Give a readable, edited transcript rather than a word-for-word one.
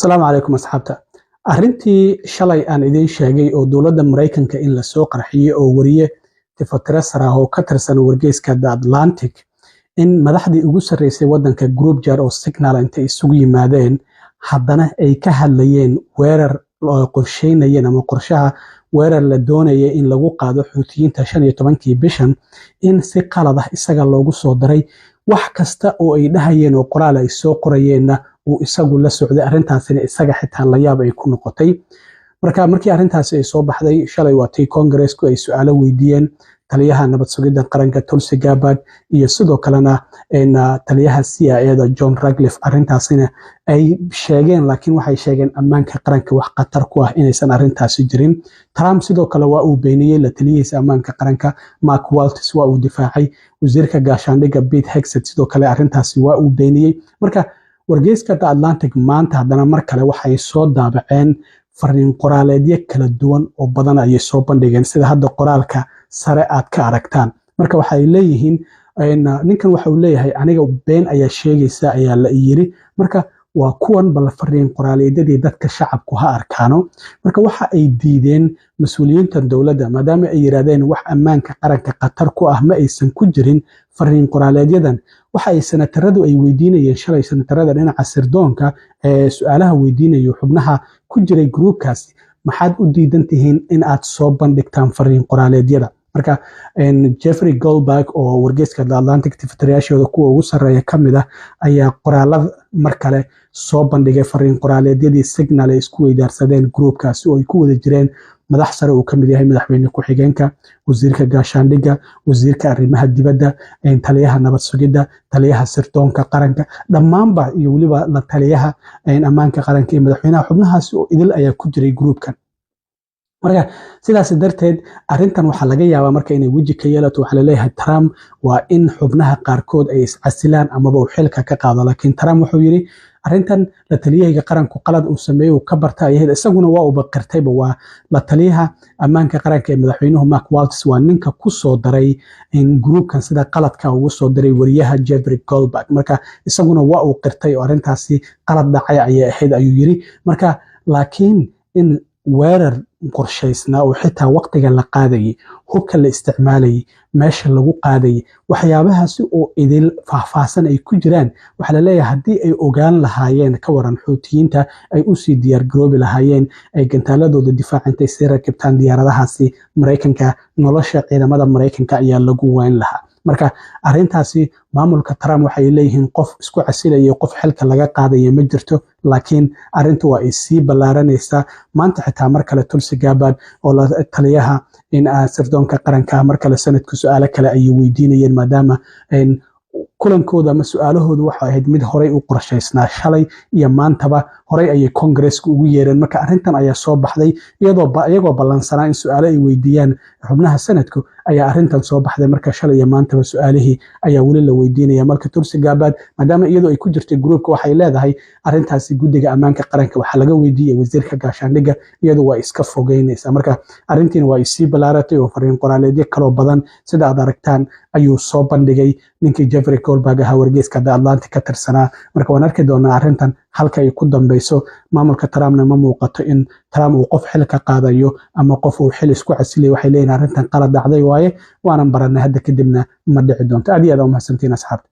Asalaamu calaykum asxaabta. Arrintii shalay aan idiin sheegay oo dowladda Maraykanka in lasoo qarxiyey oo wariye tifatire ah oo ka tirsan wargeyska The Atlantic in madaxdii ugu sarreysay waddanka group chat oo Signal intay isugu yimaadeen, haddana ay ka hadlayeen weerar oo qorsheynayeen ama qorshaha weerar la doonaya in lagu qaado Xuutiyiinta 15-kii bishan, in si qalad ah isaga loogu soo daray, wax kasta oo ay dhahayeen oo qoraal ay soo qorayeenna uu isagu la socday, arrintaasina isaga xitaa layaab ay ku noqotay. Marka markii arrintaasi ay soo baxday shalay, waa tii Kongareesku ay su-aalo weydiiyeen taliyaha nabad sugidda qaranka Tulsi Gabbard iyo sidoo kalena taliyaha CIA da John Ratcliffe. Arrintaasina ay sheegeen, laakiin waxay sheegeen ammaanka qaranka wax khatar ku ah inaysan arrintaasi jirin. Trump sidoo kale waa uu beeniyey, la taliyihiisa ammaanka qaranka Mark Waltz waa uu difaacay, wasiirka gaashaandhigga Pete Hegseth sidoo kale arrintaasi waa uu beeniyey. Marka wargeyska The Atlantic maanta haddana mar kale waxay soo daabaceen fariin qoraaleedyo kala duwan oo badan ayay soo bandhigeen, sida hadda qoraalka sare aad ka aragtaan. Marka waxay leeyihiin, ninkan waxa uu leeyahay, "Aniga been ayaa sheegaysa ayaa la yiri." Marka waa kuwan bal fariin qoraaleedyadii, dadka shacabku ha arkaano. Marka waxa ay diideen mas-uuliyiinta dowladda, maadaama ay yidhahdeen wax ammaanka qaranka khatar ku ah ma aysan ku jirin fariin qoraaleedyadan. Waxa ay senataradu ay weydiinayeen shalay, senatarada dhinaca sirdoonka ee su-aalaha weydiinayo xubnaha ku jiray groupkaasi, "Maxaad u diidan tihiin in aad soo bandhigtaan fariin qoraaleedyada?" Marka Jeffrey Goldberg oo wargeyska The Atlantic tifatirayaashooda kuwa ugu sarreeya ka mid ah ayaa qoraalada mar kale soo bandhigay fariin qoraaleedyadii Signal ay isku weydaarsadeen groupkaasi, oo ay ku wada jireen madax sare uu ka mid yahay madaxweyne ku-xigeenka, wasiirka gaashaandhigga, wasiirka arrimaha dibadda, taliyaha nabad sugidda, taliyaha sirdoonka qaranka, dhammaanba, iyo weliba la taliyaha ammaanka qaranka iyo madaxweynaha. Xubnahaasi oo idil ayaa ku jiray groupkan. Marka sidaas darteed arrintan waxaa laga yaabaa marka inay weji ka yeelato. Waxaa laleeyahay Trump waa in xubnaha qaarkood ay iscasilaan amaba uu xilka ka qaado. Laakiin Trump wuxuu yidhi arrintan la taliyahayga qaranku qalad uu sameeyey uu ka barta ayahayd, isaguna waa uuba qirtayba. Waa la taliyaha ammaanka qaranka ee madaxweynuhu Mark Waltz, waa ninka ku soo daray groupkan, sida qaladka ugu soo daray wariyaha Jeffrey Goldberg. Marka isaguna waa uu qirtay oo arrintaasi qalad dhacay ayay ahayd ayuu yidhi. Marka laakiin in weerar qorshaysnaa oo xitaa waqtiga la qaadayay, hubka la isticmaalayay, meesha lagu qaadayay, waxyaabahaasi oo idil faahfaahsan ay ku jiraan, waxaa laleeyahay haddii ay ogaan lahaayeen, ka waran Xuutiyiinta ay usii diyaargaroobi lahaayeen, ay gantaaladooda difaaca intay sii rakibtaan diyaaradahaasi Maraykanka, nolosha ciidamada Maraykanka ayaa lagu wayn lahaa. Marka arrintaasi maamulka Trump waxay leeyihiin qof isku casilaya, qof xilka laga qaadaya ma jirto, laakiin arrintu waa ay sii ballaaranaysaa. Maanta xitaa mar kale Tulsi Gabbard oo la taliyaha in sirdoonka qaranka mar kale sanadku su-aalo kale ayay weydiinayeen, maadaama kulankooda ama su-aalahoodu waxay ahayd mid horey u qorshaysnaa. Shalay iyo maantaba horey ayay Kongareska ugu yeereen. Marka arrintan ayaa soo baxday iyadoo iyagoo ballansanaa in su-aalo ay weydiiyaan xubnaha sanadku ayaa arrintan soo baxday. Marka shalay iyo maantaba su-aalihii ayaa weli la weydiinaya. Marka Tulsi Gabbard, maadaama iyadoo ay ku jirtay groupka, waxay leedahay arrintaasi guddiga ammaanka qaranka waxaa laga weydiiyey, wasiirka gaashaandhigga. Iyadu waa iska fogeynaysaa. Marka arrintiina waa isii ballaaratay oo fariin qoraaleedyo kaloo badan, sida aad aragtaan, ayuu soo bandhigay ninkii Jeffrey Goldberg ahaa, wargeyska The Atlantic ka tirsanaa. Marka waan arki doonaa arrintan halka ay ku dambeyso. Maamulka Trumpna ma muuqato in Trump uu qof xil ka qaadayo ama qof uu xil isku casilayo. Waxay leeyihin arrintan qalad dhacday waaye, waanan baranay, hadda kadibna ma dhici doonto. Aad iyo aad aa umahadsantiin asxaabta.